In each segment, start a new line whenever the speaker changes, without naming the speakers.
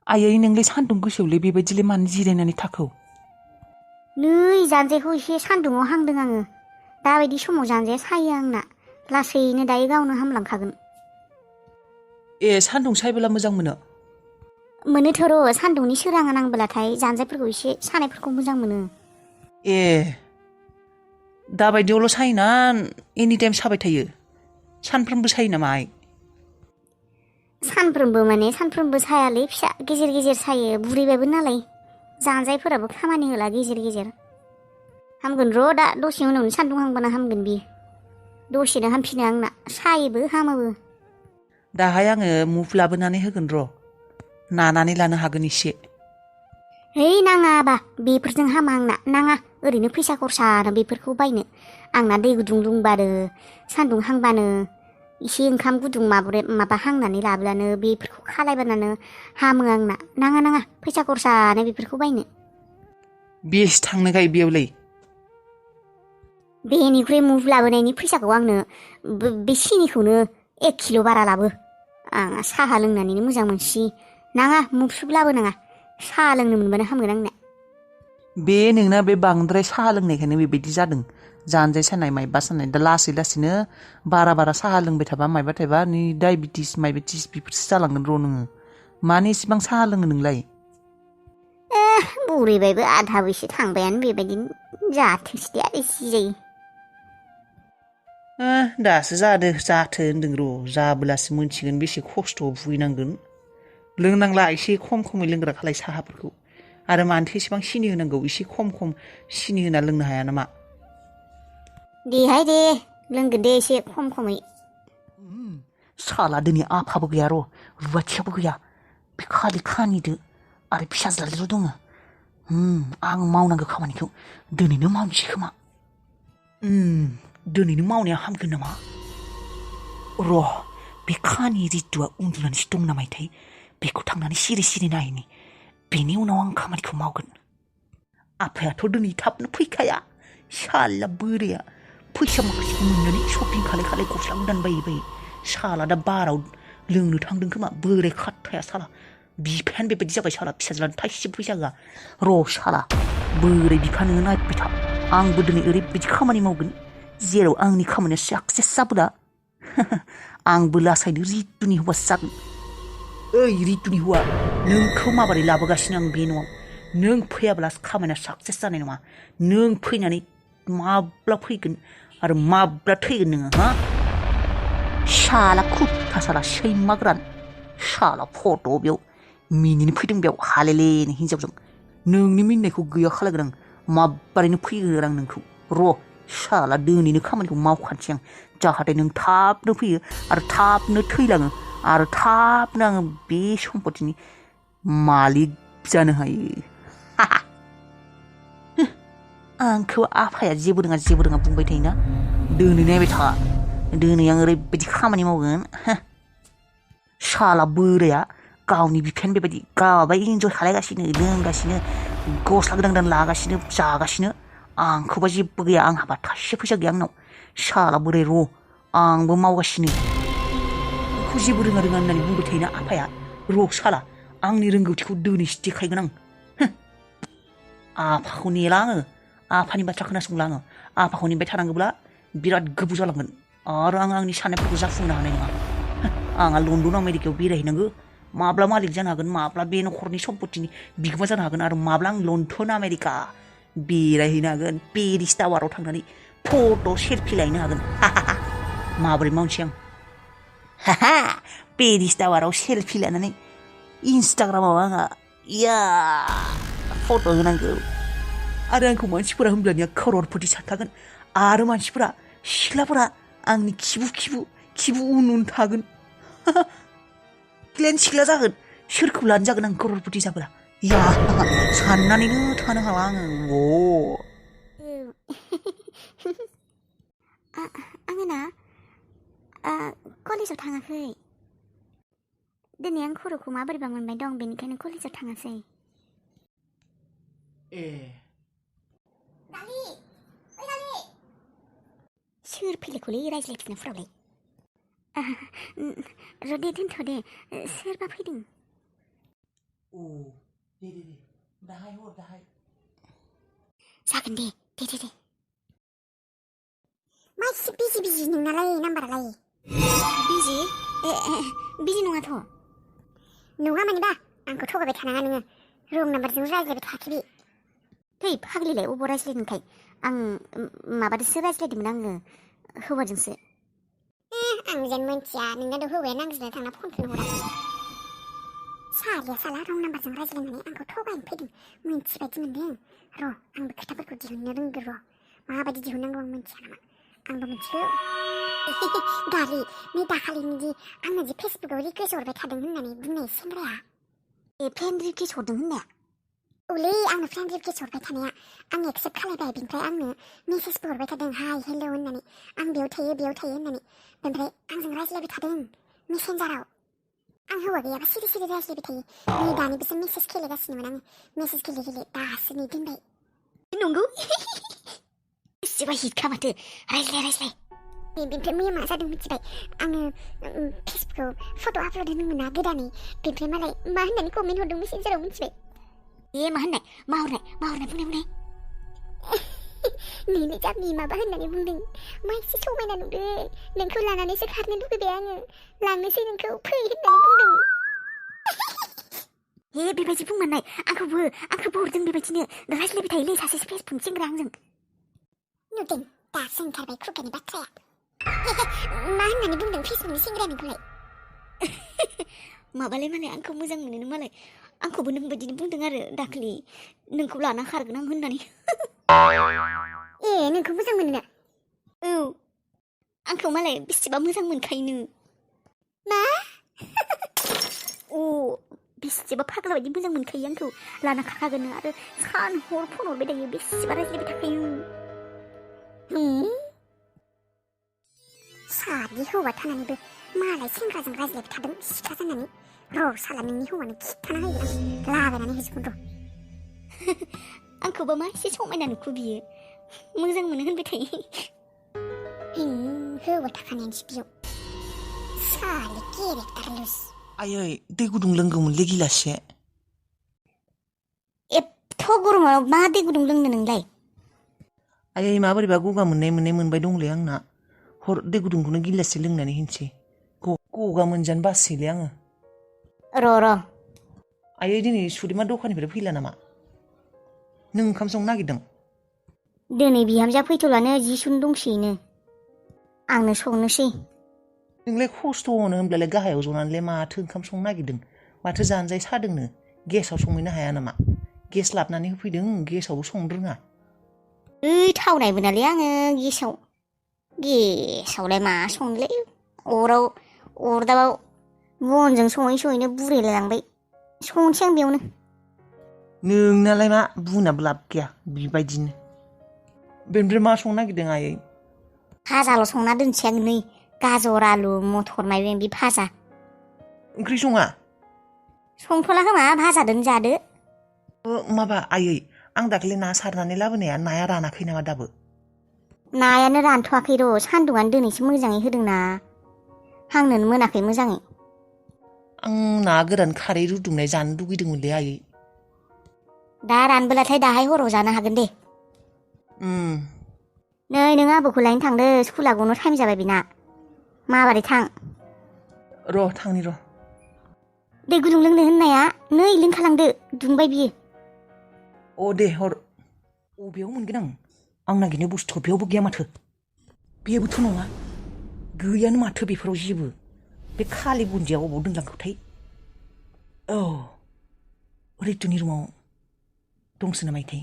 आयै नोंलाय सान्दुं गोसायावलाय बेबायदिलाय मानो जिरायनानै थाखो?
नै जानजायखौ एसे सान्दुङाव हांदों आङो। दाबायदि समाव जानजाया सायो आंना। लासैनो दायो गावनो हामलांखागोन।
ए सान्दुं सायबोला मोजां मोनो?
मोनोथ' र' सान्दुंनि सोराङा नांबोलाथाय जानजायफोरखौ एसे सानायफोरखौ मोजां मोनो।
ए दाबायदियावल' सायोना एनिटाइम साबाय थायो? सानफ्रोमबो सायो नामा आइ?
सानफ्रोमबो माने सानफ्रोमबो सायालै फिसा गेजेर गेजेर सायो बुरैबायबो नालाय। जानजायफोराबो खामानि होला गेजेर गेजेर। हामगोन र' दा दसे उनावनो सान्दुं हांबानो हामगोन बियो। दसेनो हामफिनो आंना सायोबो हामोबो।
दाहाय आङो मुभ लाबोनानै होगोन र'। नानानै लानो हागोन एसे।
है नाङाबा बेफोरजों हामा आंना नाङा ओरैनो फैसा खरसानो बेफोरखौ बायनो। आंना दै गुदुं दुंबानो सान्दुं हांबानो एसे ओंखाम गुदुं माबा हांनानै लाब्लानो बेफोरखौ खालायबानो हामो आंना। नाङा नाङा फैसा खरसानो बेफोरखौ बायनो।
बेसे थांनो गाय बेयावलाय?
बेनिख्रुइ मुभ लाबोनायनि फैसाखौ आंनो बे सिनिखौनो 1 किल' बारा लाबो। आंहा साहा लोंनानैनो मोजां मोनसि। नाङा मुभ सुभ लाबोनाङा। साहा लोंनो मोनबानो हामगोन आंना।
बे नोंना बे बांद्राय साहा लोंनायखायनो बेबायदि जादों। जानजाय सानाय मायबा सानाय दा लासै लासैनो बारा साहा लोंबाय थाबा मायबा थायबा नै डायबेटिस मायबेटिस बेफोरसो जालांगोन र' नोङो। मानो इसेबां साहा लोङो नोंलाय?
बुरैबायबो आधा बैसो थांबायानो बेबायदिनो जाथोंसै दे आरो जि जायो।
दासो जाथो होन्दों र'। जाबोलासो मोनथिगोन बेसे खस्थ'आव भुगिनांगोन। लोंनांला एसे खम खमै लोंग्रा खालाय साहाफोरखौ। आरो मानोथो एसेबां सिनि होनांगौ एसे खम सिनि होना लोंनो हाया नामा?
देहाय दे लोंगोन दे एसे खम खमै।
साला दिनै आफाबो गैया र' रुवाथियाबो गैया। बे खालि खानिदो आरो फिसाज्लाजोल' दङ। आं मावनांगौ खामानिखौ दिनैनो मावनोसै खोमा। दिनैनो मावनाया हामगोन नामा? र' बे खानि रितुआ उन्दुनानैसो दं नामाथाय बेखौ थांनानै सिरि सिरि नायनि। बेनि उनाव आं खामानिखौ मावगोन। आफायाथ' दिनै थाबनो फैखाया। साला बोराया फैसा माखासेखौ मोननानै शपिं खालाय गस्ला गोदान बायै साला दा बाराव लोंनो थांदों खोमा बोराय खाथ्राया साला। बिफायानो बेबायदि जाबाय साला फिसाज्लानो थाइसेबो फैसा होआ। र' साला बोराय बिफा नोङो नायबाय था। आंबो दिनै ओरैबायदि खामानि मावगोन जेराव आंनि खामानिया साक्सेस जाबोला आंबो लासैनो रितुनि हौवासो जागोन। ओइ रितुनि हौवा नोंखौ माबोरै लाबोगासिनो आं बे न'आव। नों फैयाब्ला खामानिया साक्सेस जानाय नङा। नों फैनानै माब्ला फैगोन आरो माब्ला थैगोन नोङो हा? साला खुथा साला सैमा गोरान। साला फट' बेयाव मिनिनो फैदों बेयाव हालेलेनि हिनजावजों। नोंनि मिनिनायखौ गैया खालायगोन आं। माब्बारैनो फैगोन आं नोंखौ। र' साला दिनैनो खामानिखौ मावखानोसै आं। जाहाथे नों थाबनो फैयो आरो थाबनो थैलाङो आरो थाबनो आङो बे सम्पतिनि मालिक जानो हायो। आंखौ आफाया जेबो रोङा बुंबाय थायोना। दिनै नायबाय था। दिनै आं ओरैबायदि खामानि मावगोन। साला बोराया गावनि बिफायानो बेबायदि गावहाय इन्जय खालायगासिनो लोंगासिनो गस्ला गोदान लागासिनो जागासिनो। आंखौबा जेबो गैया। आंहाबा थाइसे फैसा गैया आंनाव। साला बोराय र' आंबो मावगासिनो। आंखौ जेबो रोङा होननानै बुंबाय थायोना आफाया। र' साला आंनि रोंगौथिखौ दिनैसो देखायगोन आं। आफाखौ नेला आङो। आफानि बाथ्रा खोनासंला आङो। आफाखौ नेबाय थानांगौब्ला बिराद गोबाव जालांगोन आरो आं आंनि साननायफोरखौ जाफुंनो हानाय नङा। आंहा लण्डन आमेरिकायाव बेरायहैनांगौ। माब्ला मालिक जानो हागोन माब्ला बे न'खरनि सम्पतिनि बिगोमा जानो हागोन आरो माब्ला आं लण्डन आमेरिका बेरायहैनो हागोन। पेरिस टावाराव थांनानै फट' सेलफि लायनो हागोन। माबोरै मावनोसै आं। पेरिस टावाराव सेलफि लानानै इन्सटाग्रामाव आंहा फट' होनांगौ आरो आंखौ मानसिफोरा होमब्लानिया खररपति सानखागोन आरो मानसिफोरा सिख्लाफोरा आंनि खिबु उन थागोन। सिख्लायानो सिख्ला जागोन। सोरखौ लानो जागोन आं खररपति जाबोला। साननानैनो थानो हाला आङो।
आङो ना कलेजाव थाङाखै। दिनै आं खर'खौ माबोरैबा मोनबाय दं बेनिखायनो कलेजाव थाङासै। सोर फैलायखौलै रायज्लायफिननायफोरावलाय। र' दे दोनथ' दे सोरबा फैदों।
औ दे दाहाय हर दाहाय
जागोन दे मा एसे बिजि नोंनालाय नाम्बारालाय बिजि बिजि नङाथ' नङा मानिबा आंखौ थगायबाय थानाङा नोङो रं नाम्बारजों रायज्लायबाय थाखिबि थै फाग्लिलाय अबाव रायज्लायदोंखाय आं माबाजोंसो रायज्लायदोंमोन आङो हौवाजोंसो आं जेन मोनथिया नोंनाथ' हौवाया नांज्लायना थांना फनखौनो हराखै सालिया साला रं नाम्बारजों रायज्लायनानै आंखौ थगायनो फैदों मोनथिबायदि मोनदों र' आंबो खोथाफोरखौ दिहुननो रोंगौ र' माबायदि दिहुननांगौ आं मोनथिया नामा आंबो मिथिगौ गारि नै दाखालिनि दि आंनो जि फेसबुकाव रिकुवेस्ट हरबाय थादों होननानै बुंनाय सेंग्राया फ्रेन्ड रिकुवेस्ट हरदों होननाया औलै आंनो फ्रेन्ड रिकुवेस्ट हरबाय थानाया आं एक्सेप्ट खालायबाय बिनिफ्राय आंनो मेसेजबो हरबाय थादों हाय हेल' होननानै आं बेयाव थायो होननानै ओमफ्राय आंजों रायज्लायबाय थादों मेसेन्जाराव आं हौवा गैयाबा सिरि रायज्लायबाय थायो नै दानिबोसो मेसेज गेलेगासिनोमोन आङो मेसेज गेले दासो नै दोनबाय नंगौ एसेबा हिटखा माथो रायज्लाय बेनिफ्राय मैया मा जादों मिथिबाय आङो फेसबुकाव फट' आपल'ड होनो मोना गोदानै बेनिफ्राय मालाय मा होननानै कमेन्ट हरदों मेसेन्जाराव मिथिबाय मा हरनाय बुंनाय नैनो जाबनि माबा होननानै बुंदों मा एसे समायना नुदों नोंखौ लानानैसो खारनो लुगैबाय आङो लांनोसै नोंखौ फै होननानै बुंदों बेबायदि बुंमारनाय आंखौबो हरदों बेबायदिनो रायज्लायबाय थायोलै सासे फेसबुक सेंग्रा आंजों नुदों दासो ओंखारबाय खुगानि बाथ्राया मा होननानै बुंदों फेसबुकनि सेंग्राया नोंखौलाय माबालाय मालाय आंखौ मोजां मोनो मालाय आंखौबो नोंबायदिनो बुंदों आरो दाखालि नोंखौ लाना खारगोन आं होननानै नोंखौ मोजां मोनो औ आंखौ मालाय बेसेबा मोजां मोनखायोनो मा बेसेबा फाग्ला बायदि मोजां मोनखायो आंखौ लाना खारखागोन आरो सान हर फन हरबाय थायो बेसेबा रायज्लायबाय थाखायो सानि हौवा थानानैबो मालाय सेंग्राजों रायज्लायबाय थादों सिख्ला जानानै र' साला नोंनि हौवानो खिथाना होगोन आं लागायनानै होजोबगोन र' आंखौबा मा एसे समायना नुखो बियो मोजां मोनो होनबाय थायो हौवा थाखानायानोसै बेयाव साले केरेक्टार लुज
आयै दै गुदुं लोंगौमोनलै गिलाससे
एथ' गरमाव मा दै गुदुं लोंनो नोंलाय
आयै माबोरैबा गगा मोनबाय दंलै आंना हर दै गुदुंखौनो गिलाससे लोंनानै होनोसै गगा मोनजानो बासैलै आङो
र'
आयै दिनै सुदेमा दखाननिफ्राय फैला नामा नों ओंखाम संनो नागिरदों
दिनै बिहामजोआ फैथ'लानो जि सुनो दंसैनो आंनो संनोसै
नोंलाय खस्थ' होनो होनब्लालाय गाहायाव जनानैलाय माथो ओंखाम संनो नागिरदों माथो जानजाय सादोंनो गेसाव संहैनो हाया नामा गेस लाबनानै होफैदों गेसावबो संनो रोङा
थावनायबो नालै आङो गेसावलाय मा संनोलै अरदाबाव बनजों सहैनो बुरैलायलांबाय संसै आं बेयावनो
नोंनालाय मा बुंनाबो लाब गैया बेबायदिनो बेनिफ्राय मा संनो नागिरदों आयै
भाजाल' संना दोनसै आं नै गाजर आलु मथर माइबा माइबि भाजा
ओंख्रि सङा
संथ'ला खोमा भाजा जादो
माबा आयै आं दाखालि ना सारनानै लाबोनाया नाया रानाखै नामा दाबो
नायानो रानथ'वाखै र' सान्दुंआनो दिनैसो मोजाङै होदोंना हांनोनो मोनाखै मोजाङै
आं ना गोरान खारै रुदुंनाय जानो लुगैदोंमोनलै आयै
दा रानबोलाथाय दाहाय हराव जानो हागोन दे नै नों आबौखौ लायनो थांदो स्कुला गनो टाइम जाबाय बेना माबारै थां
र' थांनि र'
दै गुदुं लोंनो होननाया नै लिंखालांदो दुंबाय बियो
दे हर अबेयाव मोनगोन आं नागिरनाय बुस्थुआ बेयावबो गैया माथो बेबोथ' नङा गैयानो माथो बेफोराव जेबो बे खालि बुन्दिया अबाव दोनलांखोथाय रितुनि रुमाव दंसो नामायथाय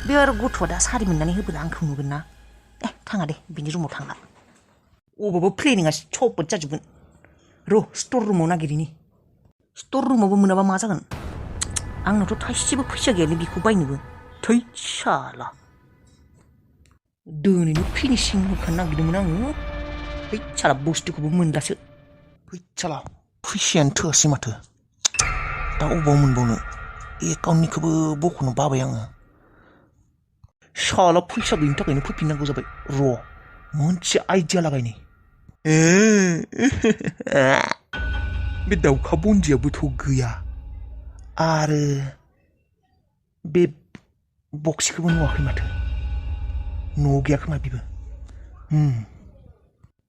बे आरो गथ'आ दा सारि मोननानै होबोला आंखौ नुगोन ना थाङा दे बिनि रुमाव थांला अबावबो प्लेनिङा सबबो जाजोबगोन र' स्टर रुमाव नागिरिनि स्टर रुमावबो मोनाबा मा जागोन आंनावथ' थाइसेबो फैसा गैयालै बेखौ बायनोबो थै साला दोनैनो फिनिशिं होखानो नागिरदोंमोन आङो साला बुस्थुखौबो मोनलासो साला फैसायानो थोआसै माथो दा अबाव मोनबावनो एकाउन्टनिखौबो बख'नो बाबाय आङो साला फैसा गैयिनि थाखायनो फैफिननांगौ जाबाय र' मोनसे आइडिया लागायनि बे दाउखा बनदियाबोथ' गैया
आरो बे बक्सिखौबो नुवाखै माथो न'आव गैया खोमा बेबो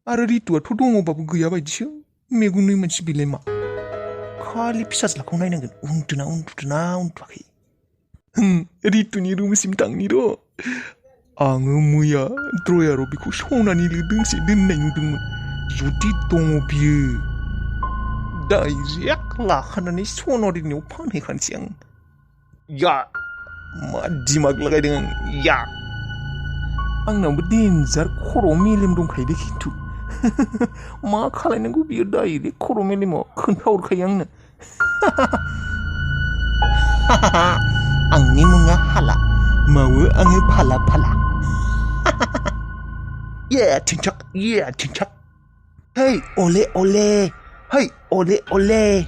आरो रितुआथ' दङबाबो गैया बायदिसो मेगननि मोनसे बिलाय मा खालि फिसाज्लाखौ नायनांगोन उन्दुना उन्दुवाखै रितुनि रुमसिम थांनि र' आङो मैया ड्रयाराव बेखौ सनानि दोंसे दोननाय नुदोंमोन जुदि दङ बियो डाइरेक्ट लाखानानै सनारिनियाव फानहैखानोसै आं या मा दिमाग लागायदों आं या आंनावबो डेन्जार खर' मेलेम दंखायो दे खिन्थु मा खालायनांगौ बियो डाइरेक्ट खर' मेलेमाव खोन्थाहरखायो आंनो आंनि मुङा हाला मावो आङो फाला फाला थिंचाक hey ole ole hey ole ole